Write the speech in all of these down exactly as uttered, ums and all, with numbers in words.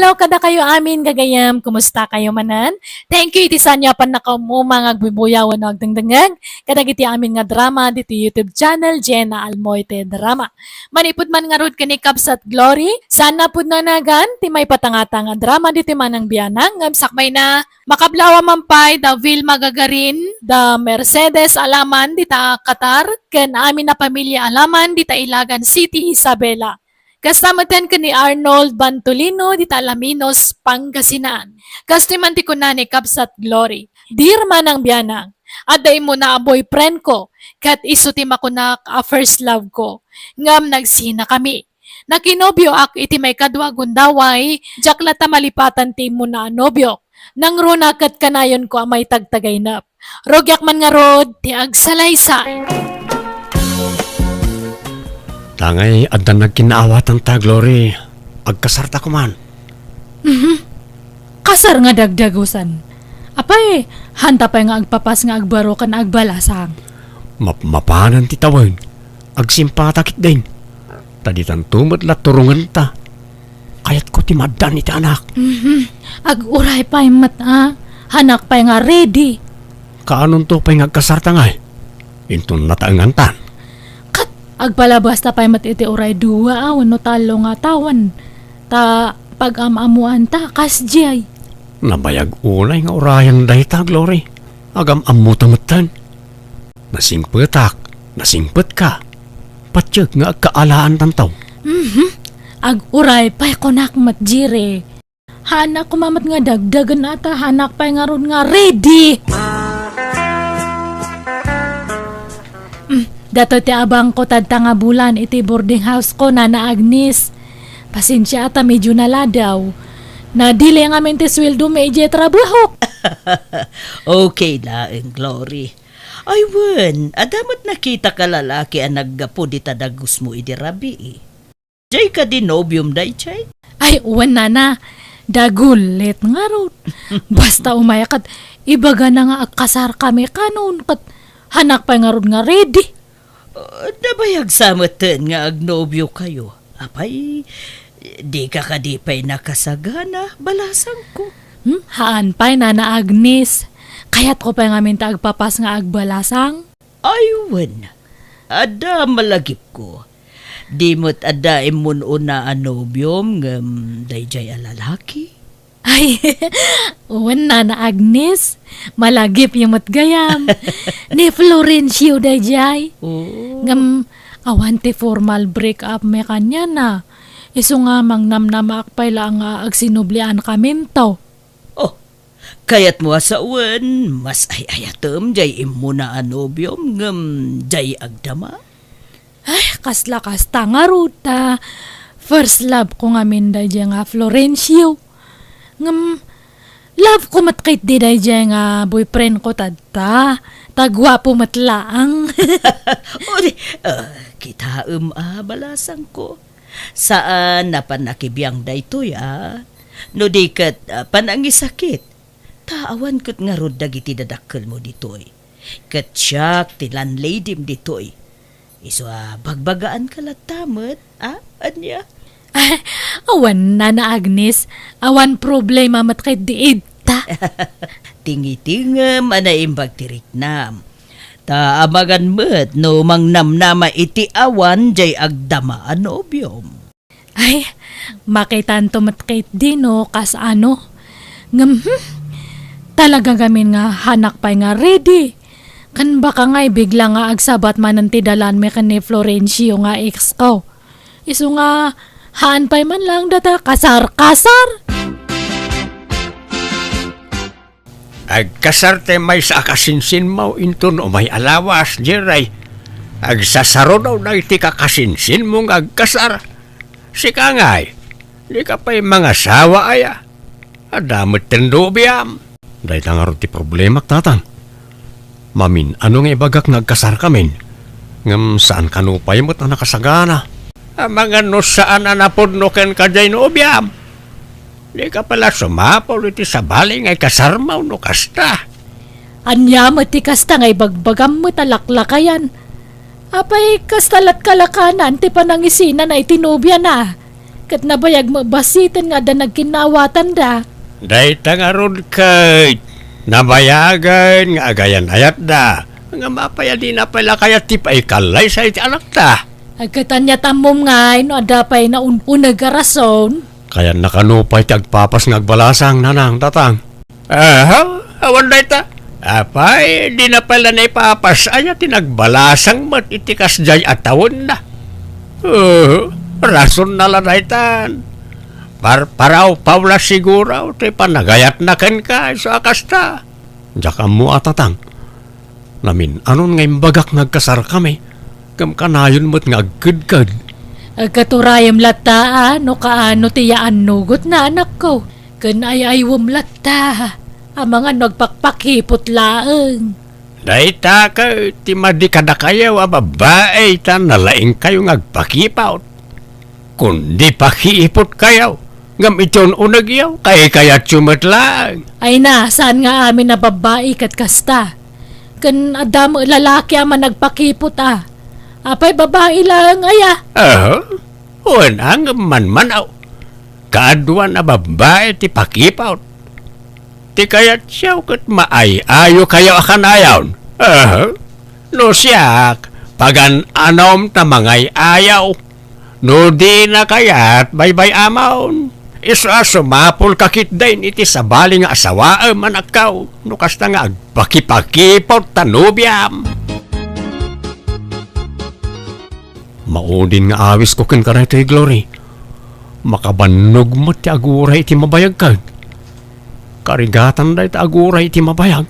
Hello kadakayo amin, gagayem. Kumusta kayo manen? Thank you iti saan nga pannakaumuma nga agbubuya wenno agdengdengngeg kadagiti amin nga drama ditoy YouTube channel, Jenna Almoite Drama. Manipud man ngarud ken ni Kabsat Glory, saan a pudno a nagan ti maipatangtang a drama ditoy Manang Bianang, ngem sakbayna, makablawa man pay da Vilma Gagarin, da Mercedes Alaman dita Qatar, ken amin a pamilia Alaman dita Ilagan City, Isabela. Kasta metten ken ni Arnold Bantolino dita Alaminos, Pangasinan. Kastoy man ti kuna ni Kabsat Glory, "Dear Manang Bianang, adda immuna a boyfriend ko, ket isu ti makunak a first love ko. Ngem nagsinakami. Nakinobioak iti maikadua a gundaway, diak latta malipatan ti immuna a nobiok. Nangruna ket kanayonko a maitagtagainep. Rugiak man ngarud ti agsalaysay." Tangay adda nagkinnaawatanta, Glory. Agkasarta koman. Mhm. Kasar nga dagdagusan. Apay, hanta pay nga agpapas nga agbaro ken agbalasang. Map-, mapanen ti tawen. Agsimpata ketdin. Ta ditanto met la turongenta. Kayatko ti maaddan iti anak. Mhm. Aguray pay met a. Hanak pay nga ready. Kaanonto pay nga agkasarta ngay? Inton nataengantan. Ket agpalabasta pay met iti uray dua a wenno tallo nga tawen. Ta pag-am-ammoanta kasdiay. Nabayag unay nga urayen dayta, Glory. Agam-ammota metten. Nasingpetak, nasingpetka. Patiek nga agkaalaantanto. Mhm. Aguray pay kunak met, Jire. Hanak koma met nga dagdagen a ta, hanak pay ngarud nga ready. Mm, datoy ti abangko tadta nga bulan iti boarding house ko, Nana Agnes. Pasensia a ta medio naladaw. Nadili ngamin ti sueldomi idiay trabahok. Okay laeng, Glory. Ay wen, adda met nakitak a lalaki a naggapu dita dagusmo idi rabii. Diay kadi nobiom daydiay? Ay, wen, Nana. Dagulit ngarud. Basta umay ket ibagana nga agkasarkami kanon, ket hanak pay ngarud nga ready. Ah, nabayag sa metten nga agnobiokayo. Apay, dika kadi pay nakasagana, balasangko? Hmm? Haan pay, Nana Agnes. Kayatko pay ngamin ta agpapas nga agbalasang. Ay wen, adda malagipko. Di met adda immun-una a nobiom ngem daydiay a lalaki? Ay, wen, Nana Agnes, malagipyo met gayam. Ni Florencio daydiay. Oh. Ngem awan ti formal break up mi kaniana. Isu nga mangnamnamaak pay la nga agsinubliankaminto. Oh, kayatmo a sawen, mas ay-ayatem diay immuna a nobiom ngem diay agdama? Ay, kasla kasta ngarud ta first love ko ngamin daydiay nga Florencio. Ngem, love ko met ketdi daydiay nga boyfriend ko tadta. Ta guapo met laeng. O di, ah, kitaem a, balasangko. Saan a pannakibiang daytoy a. No di ket, ah, panangisakit. Ta awan ket ngarud dagiti dadakkelmo ditoy. Ket siak ti landladyem ditoy. Isu a bagbagaanka latta met, a? Ania? Awan, Nana Agnes, awan problema met ketdi ita. Tingitingem a naimbag ti riknam. Ta amangan met no mangnamnama iti awan diay agdama a nobiom. Ay, makitanto met ketdi no kasano. Ngem, hmm, talaga ngamin nga hanak pay nga ready. Ken baka nga ibigla nga agsabat manen ti dalanmi ken ni Florencio nga ex ko. Isu nga, haan pay man laeng data kasar-kasar. Agkasar ti maysa a kasinsinmo inton umay a lawas, Jeray. Agsasaruno dagiti kakasinsinmo nga agkasar. Sika ngay, dika pay mangasawa aya? Adda met ti nobiam. Dayta ngarud ti problemak, tatang. Mamin-ano nga ibagak nga agkasarkamin, ngem saan kano pay met a nakasagana. Amangan no saan a napudno kenka diay nobiam. Dika pay la sumapul iti sabali nga ikasarmo no kasta. Ania met ti kasta nga ibagbagam met a laklakayan? Apay, kasta lat kalakanan ti panangisinana iti nobiana? Ket nabayag met basiten nga adda nagkinnaawatanda. Dayta ngarud ket nabayagen nga agayan-ayatda. Ngem apay a dina pay la kayat ti paikallaysa iti anakta? Ay, ket ania ti ammom ngay no adda pay naun-uneg a rason? Kayanna kano pay ti agpapas nga agbalasang, nanang, tatang? Aha, awan dayta. Apay, dina pay la naipapas aya ti nagbalasang met iti kasdiay a tawenna. Aha, rasonna la daytan. Parparawpaw la siguro ti panagayatna kenka, isu a kasta. Diak ammo a, tatang. Namin-anon nga imbagak nga agkasarkami, ngem kanayon met nga agkedked. Agkaturayem latta a no kaano ti yaannugotna, anakko. Ken ay-aywem latta amangan no agpakpakipot laeng. Dayta ket ti madi kadakayo a babbai ta nalaingkayo nga agpakipot. Kundi pakipotkayo, ngem iti un-unegyo, kaykayatyo met laeng. Ay na, saan nga amin a babbai ket kasta? Ken adda met lalaki a managpakipot a. Apay, babbai laeng aya? Aha. Wen, ngem manmanaw. Kaaduan a babbai ti pakipot. Ti kayatyo ket maay-ayokayo a kanayon. Aha. No siak, pagan-anom ta mangay-ayaw. No dina kayat, baybay-amon. Isu a sumapulka ketdin iti sabali nga asawaem, anakko. No kasta nga agpakipakipot ta nobiam. Maudin nga awisko kenka daytoy, Glory. Makabannog met ti aguray iti mabayag ket. Karigatan dayta aguray iti mabayag.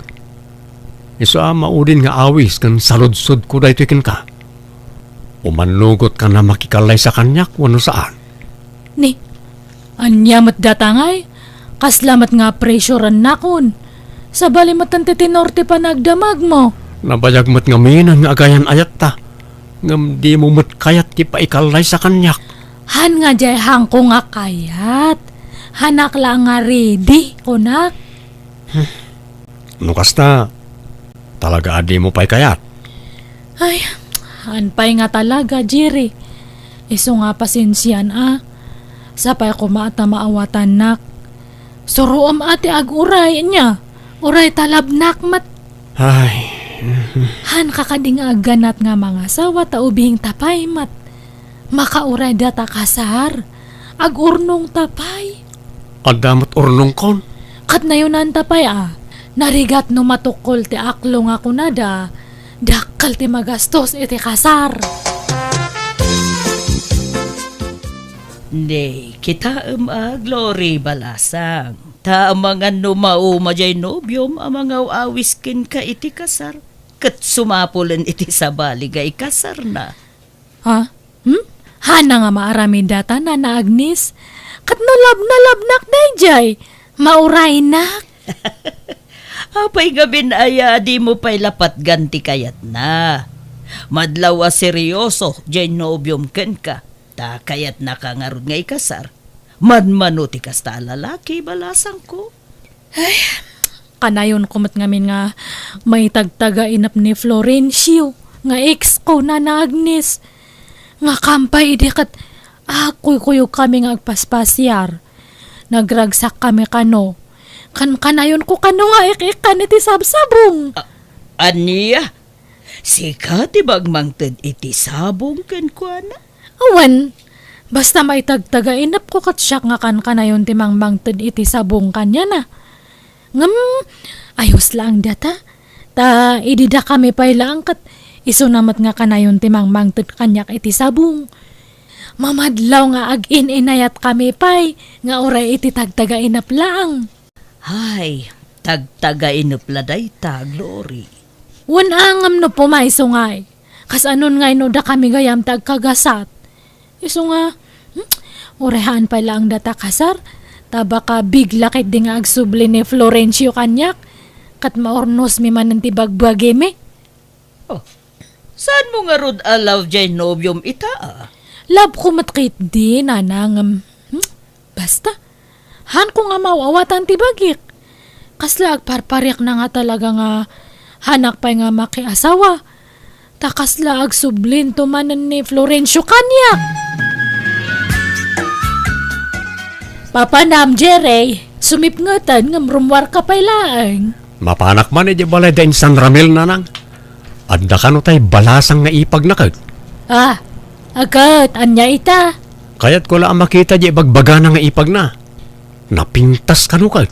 Isu a maudin nga awis ken saludsodko daytoy kenka. Umannugotka a makikallaysa kaniak wenno saan? Ni, ania met data ngay? Kasla met nga pressurennakon. Sabali met ti tenor ti panagdamagmo. Nabayag met ngamin nga agayan-ayatta. Ngem dimo met kayat ti paikallaysa kaniak. Han nga diay hanko nga kayat. Hanak la nga ready, kunak. No kasta, talaga a dimo pay kayat? Ay, han pay nga talaga, Jerry. Isu nga pasensian a. Sapay koma ta maawatannak. Suroem a ti aguray, ania? Uray talabnak met. Ay. Hanka kadi nga agganat nga mangasawa ta ubingta pay met. Makauray data kasar. Agurnongta pay. Adda met urnongkon. Ket nayonanta pay a. Narigat no matukkol ti aklo nga kunada, dakkel ti magastos iti kasar. Ni, kitaem a, Glory, balasang. Ta amangan no mauma diay nobiom a mangaw-awis kenka iti kasar, ket sumapulen iti sabali nga ikasarna. Ha? Hmm? Hana nga maaramid data, Nana Agnes? Ket no labnalabnak daydiay, mauraynak. Apay ngamin aya a dimo pay la patgan ti kayatna? Madlaw a serioso diay nobiom kenka, ta kayatnaka ngarud nga ikasar. Manmano ti kasta a lalaki, balasangko? Ay, kanayonko met ngamin nga maitagtaga inep ni Florencio nga ex ko, Nana Agnes. Nga kampay idi ket agkuykuyogkami nga agpaspasiar. Nagragsakkami kano. Kankanayonko kano nga ik-ikkan iti sabsabong. A-, ania? Sika ti mangmangted iti sabong kenkuana? Awan, basta maitagtaga inepko ket siak nga kankanayon ti mangmangted iti sabong kaniana. Ngem, ayos laeng data. Ta idi dakami pay laeng ket isuna met nga kanayon ti mangmangted kaniak iti sabong. Mamadlaw nga agin-inayatkami pay nga uray iti tagtaga inep laeng. Hay, tagtaga inep la dayta, Glory. Wen a ngem no pumayso ngay. Kasanon ngay no dakami gayam ti agkagasat? Isu nga, hmm, uray haan pay laeng data kasar, ta baka bigla ketdi nga agsubli ni Florencio kaniak, ket maurnosmi manen ti bagbagimi. Oh, saanmo ngarud a love diay nobiom ita, a? Love ko met ketdi, Nana, ngem, hmm, basta. Haanko nga maaw-awatan ti bagik. Kasla agparpariakna nga talaga nga haanak pay nga makiasawa. Ta kasla agsublinto manen ni Florencio kaniak. Papanam, Jerry, sumipngeten ngem rummuarka pay laeng. Mapanak man idiay balay da insan Ramil, nanang. Adda kano tay balasang nga ipagna ket? Ah, agat, ania ita? Kayatko la a makita diay ibagbagana nga ipagna. Napintas kano ket?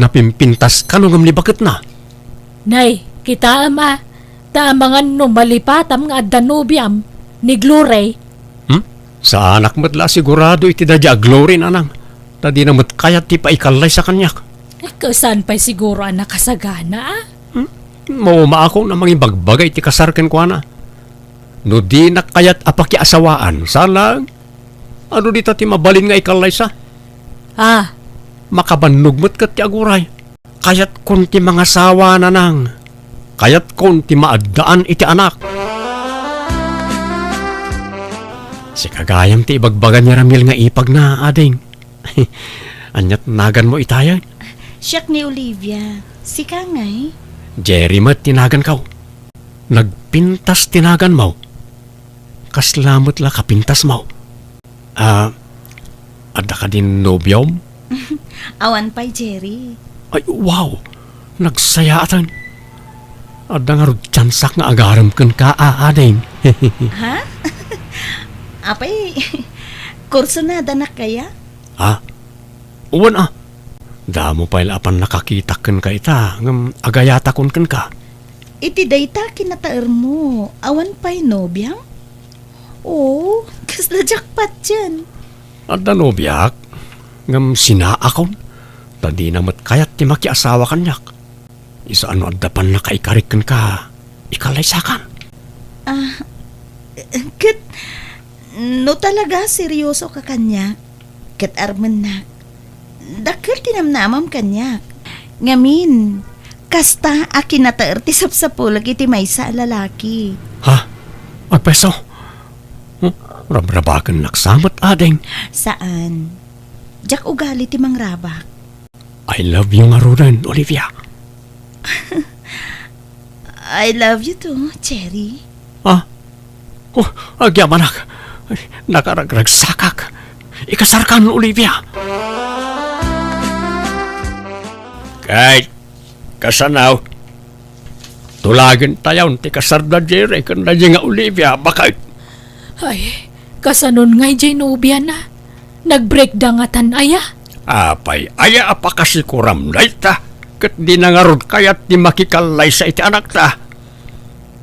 Napimpintas kano ngem ni baketna? Nay, kitaem a, ta amangan no malipatam nga adda nobiam, ni Glory. Hmm? Saanak met la a sigurado iti daydiay a Glory, nanang. Ta dina met kayat ti paikallaysa kaniak. Eh, saan pay siguro a nakasagana, a? Hmm? Maumaakon a mangibagbaga iti kasar kenkuana. No dinak kayat a pakiasawaan, saan laeng? Adu dita ti mabalin nga ikallaysa? Ah. Makabannog met ket ti aguray. Kayatkon ti mangasawa, nanang. Kayatkon ti maaddaan iti anak. Sika gayam ti ibagbaga ni Ramil nga ipagna, ading. Aniat naganmo itayen? Siak ni Olivia. Sika ngay? Jerry met ti naganko. Nagpintas ti naganmo. Kasla met la kapintasmo. Ah, adda kadin nobiom? Awan pay, Jerry. Ay, wow! Nagsayaatan. Adda ngarud tiansak nga agarem kenka, a, ading. Ha? Apay, kursunadanak kaya? Ha? Wen a. Damo pay la a pannakakitak kenka ita, ngem agayatakon kenka. Iti dayta kinataermo, awan pay nobiam? Oo, kasla jackpot yan. Adda nobiak, ngem sinaakon, ta dina met kayat ti makiasawa kaniak. Isu a no adda pannakaikarik kenka, ikallaysakan. Ah, ket no talaga seryoso ka kaniak, ket armennak, dakkel ti namnamam kaniak. Ngamin, kasta a kinataer ti sapsapulek iti maysa a lalaki. Ha? Agpayso? Huh? Rabrabakennak sa met, ading? Saan. Diak ugali ti mangrabak. I love you ngaruden, Olivia. I love you too, Jerry. Ah? Oh, agyamanak. Nakaragragsakak. Ikasarkan, Olivia. Kay, kasano? Tulagen tayon ti kasarda, Jerry, ken daydiay nga Olivia, baket. Ay, kasanon ngay diay nobiana? Nagbreakda ngatan aya? Apay, aya a pakasikuram dayta? Ket dina ngarud kayat ti makikallaysa iti anakta.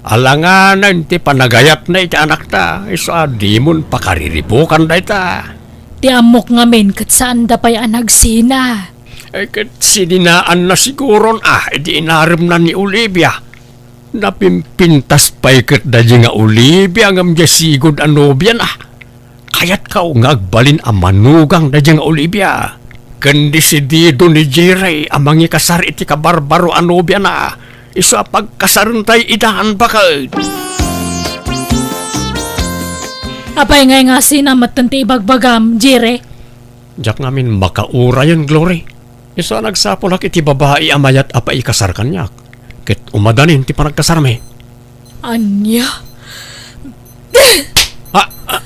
Alanganen ti panagayatna iti anakta, isu a dimon pakariribukan dayta. Ti ammok ngamin ket saanda pay a nagsina. Eh, ket sininaanna siguron a idi inaremna ni Olivia. Napimpintas pay ket daydiay nga Olivia ngem diay sigud a nobiana. Kayatka nga agbalin a manugang daydiay nga Olivia. Ken desidido ni Jerry a mangikasar iti kabarbaro a nobiana. Isu a pagkasarentay idan, baket. Apay ngay nga sina metten ti ibagbagam, Jerry? Diak ngamin makaurayen, Glory. Isu a nagsapulak iti babai a mayat a paikasar kaniak, ket umadanin ti panagkasarmi. Ania? Ah, ah,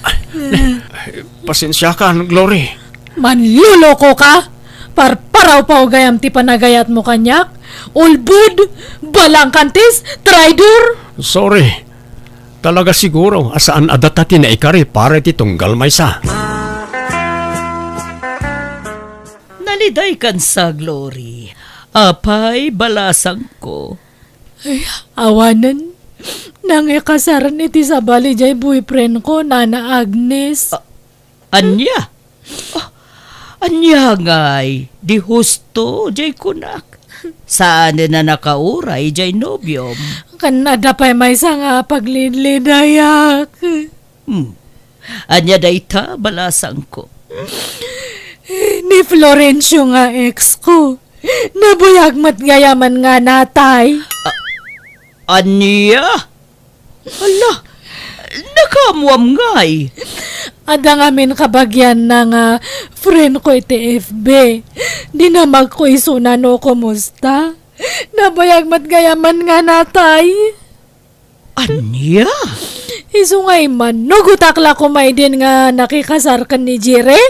pasensiakan, Glory. Manloloko ka? Parparaw-paw gayam ti panagayatmo kaniak? Ulbod, balangkantis, traidor? Sorry. Talaga siguro a saan a data ti naikari para iti tunggal maysa. Nalidaykan sa, Glory. Apay, balasangko. Ay, awanen. Nangikasaren iti sabali jay boyfriend ko, Nana Agnes. A-, ania? Ah, ania ngay? Di husto jay kunak. Saanen a nakauray jay nobiom? Ken adda pay maysa nga paglidlidayak. Hmm. Ania dayta, balasangko? Ni Florencio nga ex ko. Nabuyag met gayamen nga natay. A-, ania? Hala, nakaammoam ngay? Adda ngamin kabagianna nga friend ko iti F B. Dinamagko isuna no kumusta. Nabuyag met gayamen nga natay. Ania? Isu nga immanugotak la koma idin nga nakikasar ken ni Jerry?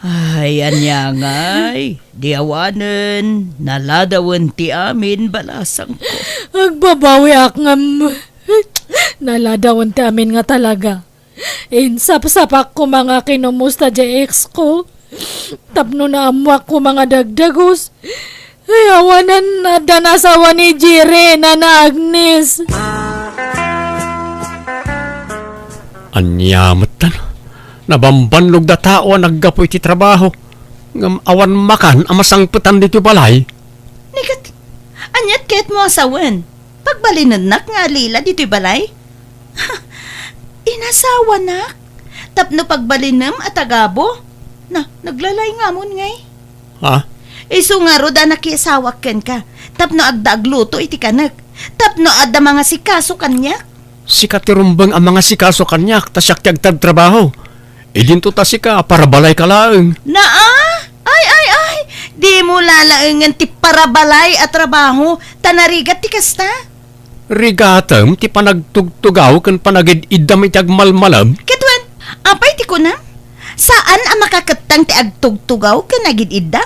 Ay, ania ngay, di awanen, naladawen ti amin, balasangko. Agbabawiak ngem naladawen ti amin nga talaga. Insapsapak koma nga kinumusta diay ex ko. Tapno naammoak koma nga dagdagus. Ay, awanen, adda na asawa ni Jerry, Nana Agnes. Ania metten? Nabambannog da tao a naggapu iti trabaho, ngem awan makan a masangpetan ditoy balay. Ni ket, aniat kayatmo a sawen? Pagbalinennak nga alila ditoy balay? Inasawanak? Tapno pagbalinem a tagabu? Na, naglalay ngamon ngay. Ha? Isu ngarud a nakiasawak kenka, tapno adda agluto iti kanek, tapno adda mangasikaso kaniak. Sika ti rumbeng a mangasikaso kaniak, ta siak ti agtartrabaho. Idinto ta sika, parabalayka laeng. Naa? Ay, ay, ay! Dimo lalaengen ti parabalay a trabaho, ta narigat ti kasta. Rigatem ti panagtugtugaw ken panagid-iddam iti agmalmalem? Ket wen, apay ti kunam? Saan a makakettang ti agtugtugaw ken agid-idda?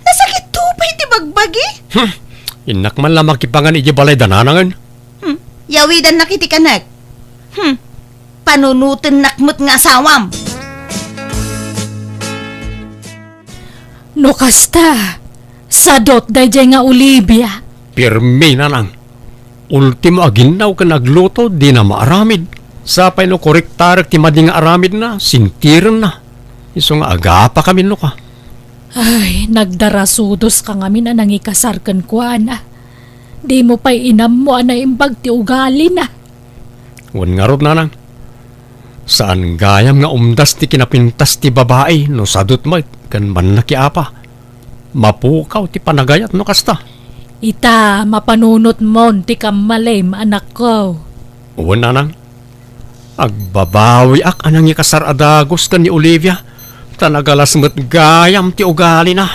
Nasakitto pay ti bagbagi? Hmm, innak man la makipangan iti balay da nanangen. Hmm, yawidannak iti kanek. Hmm, panunotennak met nga asawam. No kasta, sadut daydiay nga Olivia. Pirmi, nanang. Ultimo a ginnaw ken agluto, dina maaramid. Sapay no koriktarek ti madi nga aramidna, sintirenna. Isu nga agapakamin no ka. Ay, nagdarasudoska ngamin a nangikasar kenkuana. Dimo pay inammo a naimbag ti ugalina. Wen ngarud, nanang. Saan gayam nga umdas ti kinapintas ti babai no sadut met ken mannakiapa. Mapukaw ti panagayat no kasta. Ita, mapanunotmon ti kammalim, anakko. Wen, nanang. Agbabawiak a nangikasar a dagus ken ni Olivia, ta nagalas met gayam ti ugalina.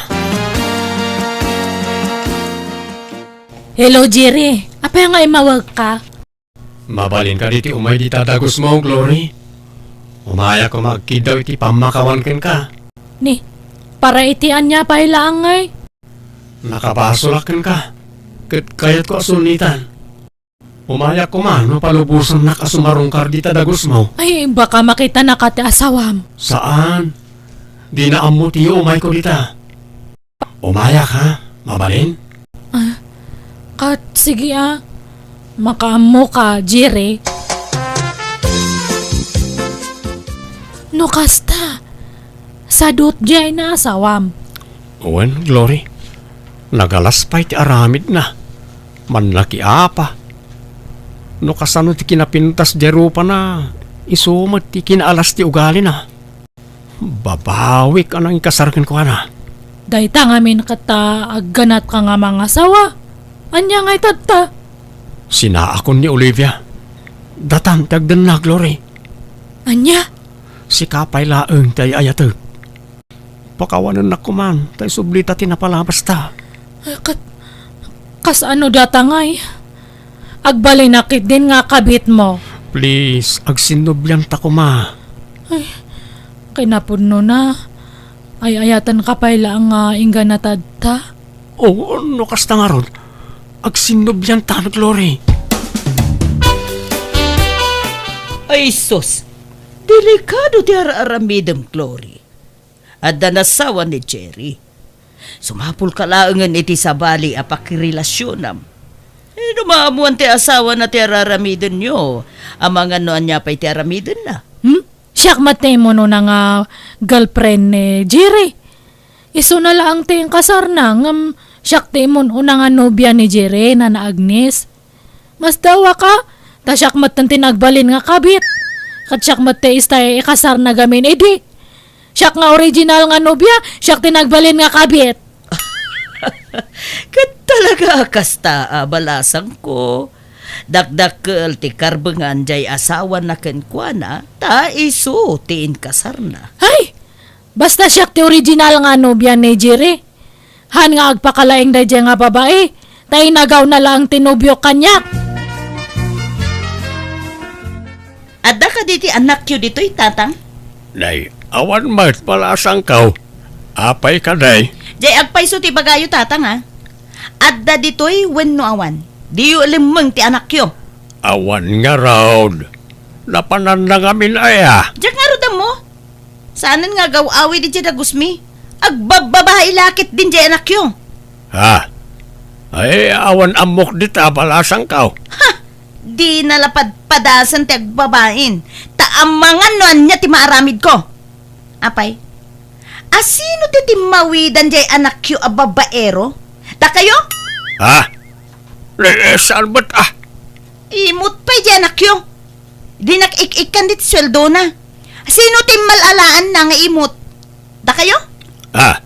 Hello, Jerry. Apay nga immawagka? Mabalin kadi ti umay dita dagusmo, Glory? Umayak koma agkiddaw iti pammakawan kenka. Ni, para iti ania pay laeng ngay? Nakabasolak kenka, ket kayatko a sulnitan. Umayak koma no palubosannak a sumarungkar dita dagusmo. Ay, baka makitanaka ti asawam. Saan? Dina ammo ti umayko dita. Umayak, ha? Mabalin? Ah, kat, sige, ah. Makaammo ka, Jerry. No kasta, sadut diay nga asawam. Wen, Glory. Nagalas pay ti aramidna. Mannakiapa. No kasano ti kinapintas diay rupana, isu met ti kinaalas ti ugalina. Babawik a nangikasar kenkuana. Dayta ngamin ket ta agganatka nga mangasawa. Ania ngay tatta? Sinaakon ni Olivia. Datan ti agdenna, Glory. Ania? Sika pay laeng ti ay-ayatek. Pakawanennak koman, ta isublita ti napalabasta. Ay, kat-, kasano data ngay? Agbalinak ketdin nga kabitmo. Please, agsinnublianta koma. Ay, kinapudnona. Ay-ayatenka pay laeng nga inggana tatta. O, no kasta ngarud, agsinnublianta, Glory. Ay, sus! Delikado ti ar-aramidem, Glory. Adda nasawa ni Jerry. Sumapulka laengen iti sabali a pakirelasionam. Eh, no maammoan ti asawana ti araramidenyo, amangan no ania pay ti aramidenna. Hmm? Siak met ti immun-una nga girlfriend ni Jerry. Isuna laeng ti inkasarna, ngem siak ti immun-una nga nobia ni Jerry, Nana Agnes. Masdaawaka, ta siak metten ti nagbalin nga kabit. Ket siak met ti istay ikasarna gamin idi. Siak nga original nga nobia, siak ti nagbalin nga kabit. Ket talaga a kasta a balasangko. Dakdakkel ti karbengan diay asawana kenkuana, ta isu ti inkasarna. Ay! Basta siak ti original nga nobia ni Jerry. Han nga agpakalaing daydiay nga babai, ta inagawna laeng ti nobiok kaniak. Adda kadi ti annakyo ditoy, Tatang? Nay, awan met, balasangko. Apay kadi? Jay agpayso ti ibagayo, Tatang, a. Adda ditoy wenno awan? Diyo lemmeng ti anakyo. Awan ngarud. Napananna ngamin aya. Diak ngarud ammo. Saanen nga agaw-awid idiay dagusmi. Agbabbabai la ketdin jay anakyo. Ha? Ay, awan ammok dita a balasangko. Ha! Dina la padpadasen ti agbabain. Ta amangan no ania ti maaramidko. Apay, asino ti timmawidan jay anakyo a babaero? Dakayo? Ha? Eh, eh, saan met, ah? Imot pay jay anakyo. Dinak ik-ikkan dit sueldona. Sino ti immal-alaanna nga imot? Dakayo? Ah.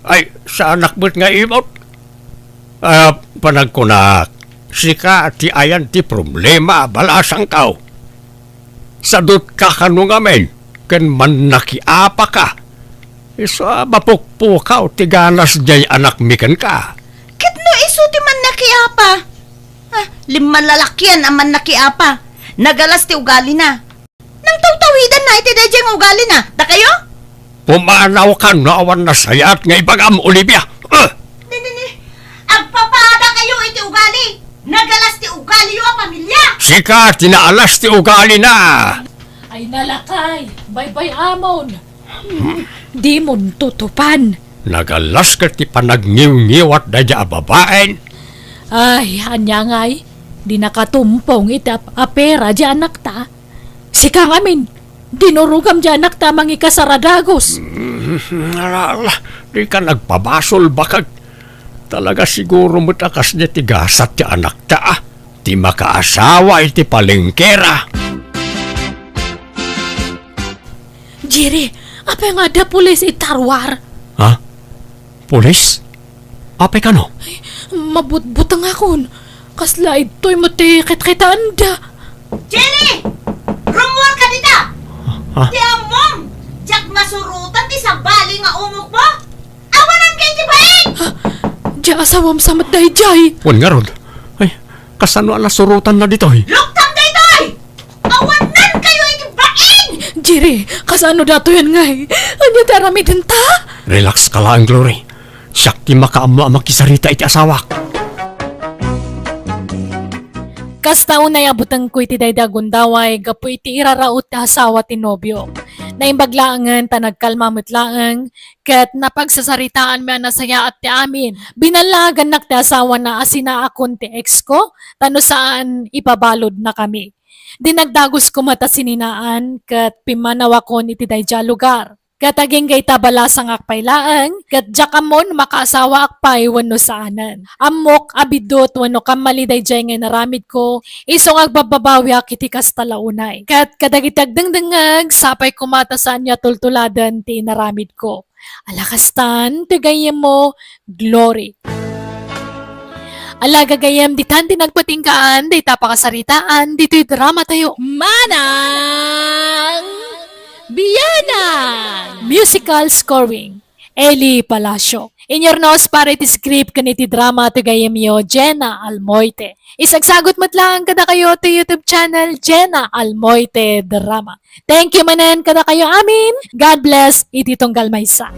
Ay, saanak met nga imot? Ah, panagkunak, sika ti ayan ti problema a balasangko. Sadutka kano ngamin, ken mannakiapaka. Isu a mapukpukaw ti ganas jay anakmi kenka. Ket no isu ti mannakiapa? Ah, limmalalakian a mannakiapa. Nagalas ti ugalina. Nangtawtawidanna iti daydiay nga ugalina. Dakayo? Pumanawkan no awan nasayaat nga ibagam, Olivia. Ah! Ni, ni, ni. Agpapadakayo iti ugali. Nagalas ti ugaliyo a pamilia. Sika ti naalas ti ugalina. Ay, nalakay. Baybay-amon. Dimon tutupan. Nagalas ket ti panagniwngiwat daydiay a babaen. Ay, ania ngay? Di nakatumpong iti ap-, apera di anakta. Sika ngamin, dinurogam di anakta mangikasar a dagus. Mm, ala, ala, dika nagpabasol, bakag. Talaga siguro met a kasdi ti gasat ti anakta, ah. Ti makaasawa iti palengkera. Jerry, apay nga adda pulis iti taruar? Ha? Pulis? Apay kano? Ay, mabutbutengakon. Kasla idtoy met ti kitkitaenda. Jerry! Rummuarka dita! Ha? Ti ammom, diak masurotan ti sabali nga umokmo. Awanan kay ti bain! Ha? Dia asawam sa met daydiay. Wen ngarud. Ay, kasano a nasurotanna ditoy? Luktam daytoy! Awanan kayo iti bain! Jerry, kasano datoyen ngay? Ania ti aramidenta? Relax ka laeng, Glory. Siak ti makaammo a makisarita iti asawak. Kasta unay a butengko iti daydi a gundaway gapu iti iraraut ti asawa ti nobio. Naimbag laengen ta nagkalma met laeng, ket napagsasaritaanmi a nasayaat ti amin. Binallagannak ti asawana a sinaakon ti ex ko, ta no saan, ipabaludnakami. Dinagdagus koma ta sininaan, ket pimmanawakon iti daydiay a lugar. Ket agingga ita balasangak pay laeng, ket diak ammon makaasawaak pay wenno saanen. Ammok a biddut wenno kammali daydiay nga inaramidko, isu nga agbabbabawiak iti kasta la unay. Ket kadagiti agdengdengngeg, sapay koma ta saanyo a tultuladen ti inaramidko. Ala kastan, ti gayyemmo, Glory. Ala gagayyem, ditan ti nagpatinggaan dayta pakasaritaan ditoy drama tayo. Manang Bianang! Musical scoring, Eli Palacio. Inyurnos para iti script ken iti drama ti gayyemyo, Jenna Almoite. Isagsagut met laeng kadakayo ti YouTube channel, Jenna Almoite Drama. Thank you manen kadakayo amin. God bless iti tunggal maysa.